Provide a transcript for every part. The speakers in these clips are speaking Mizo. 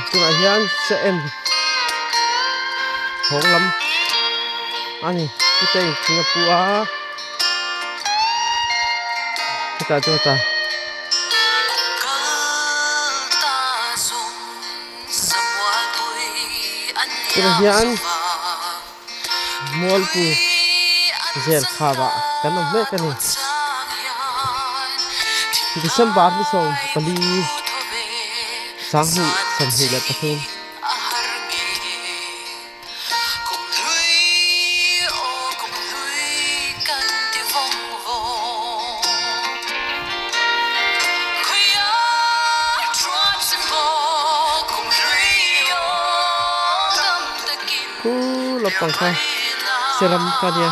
Tunah hian se en chhawng lam a ni pute in thing a pu a hetah chuan hetah tunah hian mualpu zel khavah kan awm mek a ni. December ni 14 2023. Khu lampang kha seram kha nia.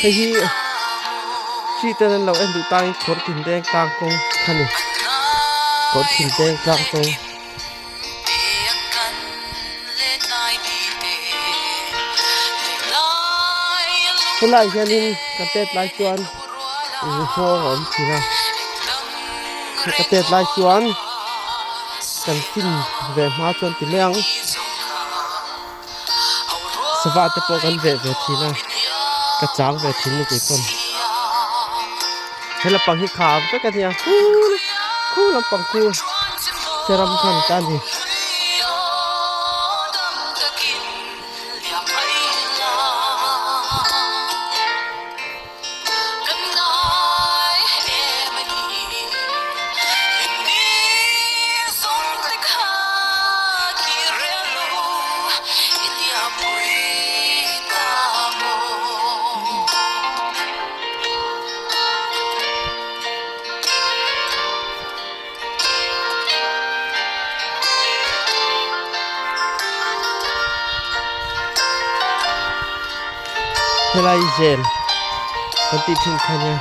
Hei hi chi ten an lo en duh tangin kawr tindeng tlang kawng a ni kawr tindeng tlang kawng. Helai hianin ka tet lai chuan nghawng a awm thin a ka tet lai chuan kan fin ve hma chuan ti mai ang sava te pawh kan veh ve thin a ka chang ve thin ni keipawn he lampang hi kha vek a nia khu lampang khu seram khan ta a ni. Helai zel kan tih thin kha nia.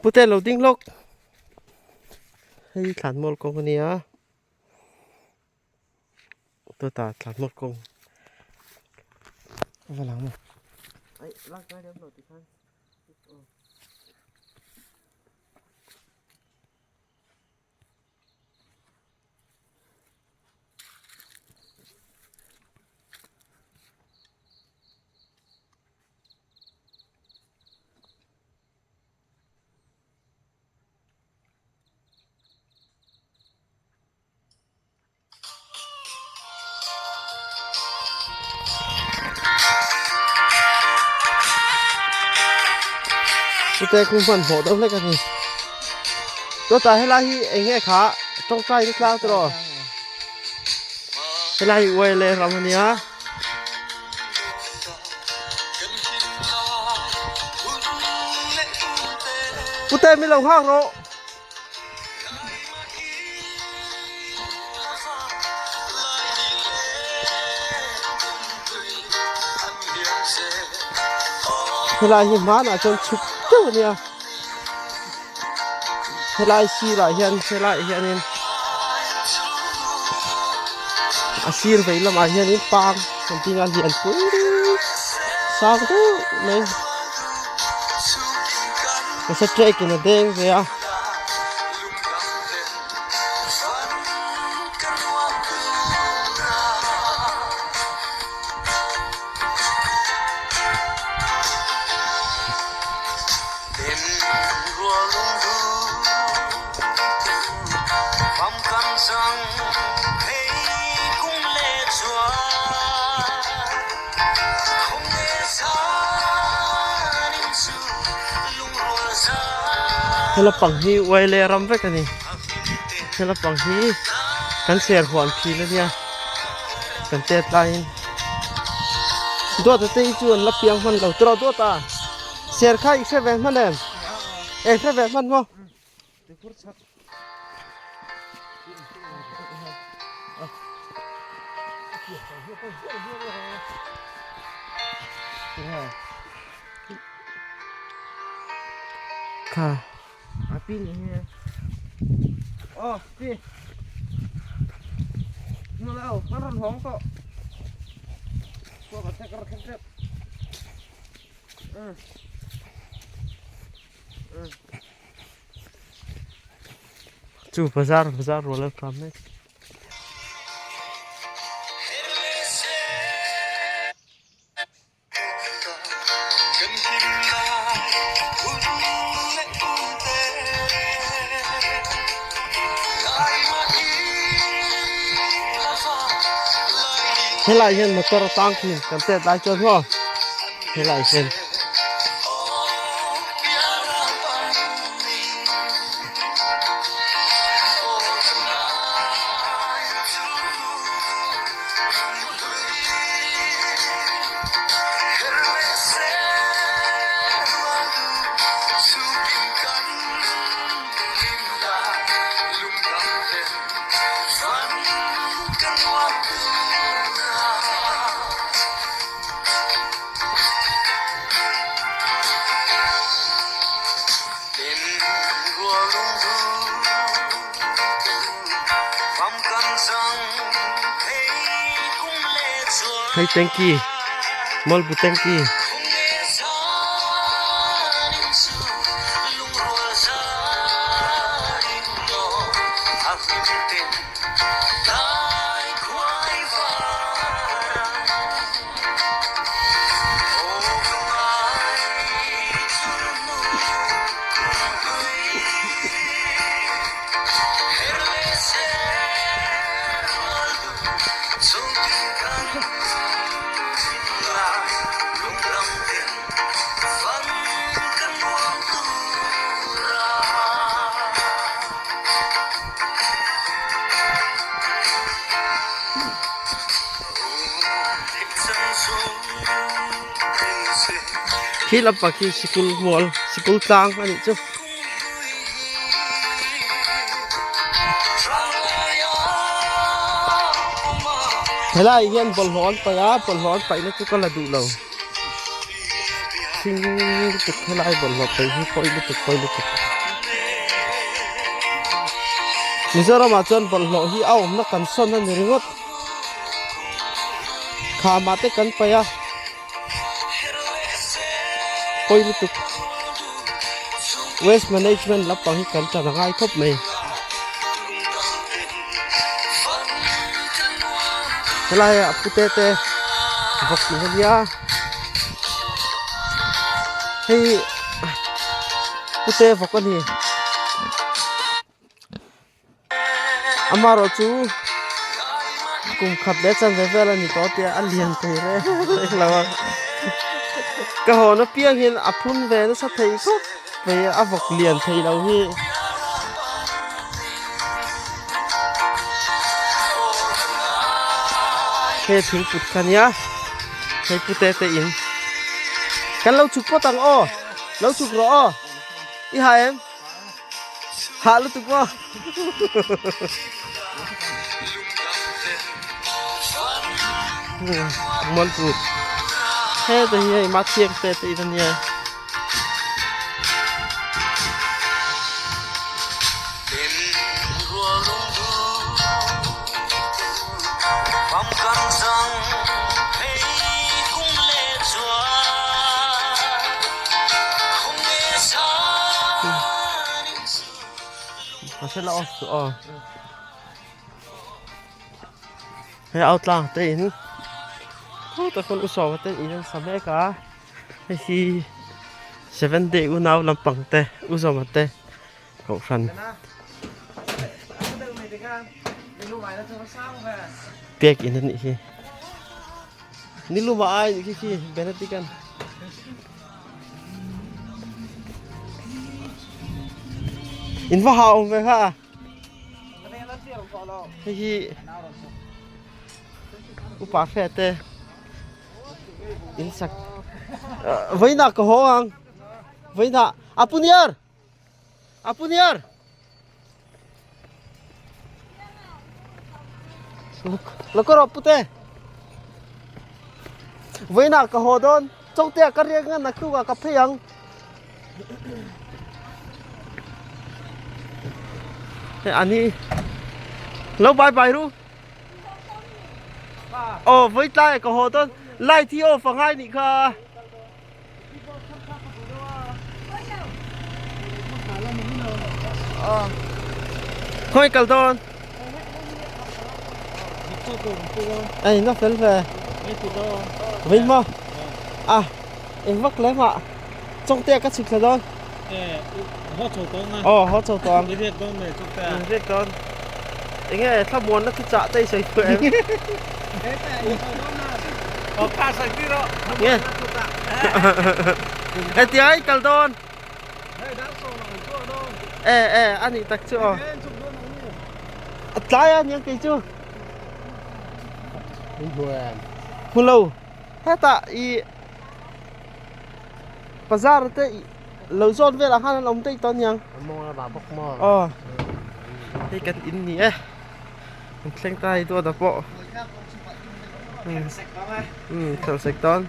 Pute lo ding lawk hei thlan mual kawng a nia chutah thlan mual kawng a va lang maw. Chute khu hmanhmawh deuh hlek a ni. Chutah helai hi eng nge kha tawngtai na tlang tawh helai hi uai leh ram a nia. Pute mi lo nghak rawh. Helai hi hmanah chuan chhuk deuh a nia helai sirah hian helaiah hianin a sir vei lamah hianin pang an ding a lian pui sang deuh mai nasa track in a deng ve a. Hela pang hi uaile ram vek a ni hela pang hi kan ser huan thin a nia kan tet laiin Duata te hi chu an la piang hman lo tawh Duata ser kha i hre ve hman em e hre ve hman maw. Kha. Chu bazar bazar rual an kam mek. Helai hian motor a tang thin kan tet lai chuan maw helai hian. Hei tanki mawlbu tanki. Khi lampang khi sikul mual sikul tlang a nih chu. Helai hian bawlhhlawh an paih a bawlhhlawh an paihna chu ka la duh lo thing lutuk helai bawlhhlawh paih hi pawi lutuk pawi lutuk Mizoram ah chuan bawlhhlawh hi a awmna kan sawn a ni ringawt kham ah te kan paih a. Pawi lutuk waste management lampang hi kan tan a ngai khawp mai helai ah pute te vawk ni ania hei pute vawk a ni. Amaherawh chu kum khat leh chanve vel a ni tawh tia a lian thei reng reng lo a ka hawn apiang hian a phun ve nasa thei khawp mai a a vawk lian thei lo hi. He thingput kha nia hei pute te in kan lo chhuk phawt ang aw lo chhuk rawh aw i ha em. Hah lutuk maw? Mualput. He te hi hei ma thiang te te in ania. Hre la off chu aw hei au tlang te in khawtah khawn u sawma te in an sa mek a hei hi seven day unau lampang te u zawma te kohhran pek in a nih hi niluma ai nih khi khi benedict an. In va hau awm ve kha a. Hei hi upa hre te in sak vawiinah ka haw ang vawiinah a puniar a puniar Lo kawr pute vawiinah ka haw dawn chawngte ah ka riak ngan a tlukah ka phei ang hei ani lo bye bye ru aw vawi tlai ah ka haw dawn light hi off a ngai nih kha. Khawi kal dawn? Ei na fel ve. Vei maw? A eng vak lem ah chawngte ah ka chhuk thla dawn. Aw haw chho tawh ang. Riak dawn. Enge thlamuanna thu chah te i sawi phuah em? Nge Hetia i kal dawn. E e a nih tak chu aw. A tlai a niang kei chu. Hmu lo. Hetah i bazar te lo zawn velah khan an awm daih tawh aniang. Aw hei kan in ni e. An thleng ta hei duat ah pawh. Umm khelh sek dawn.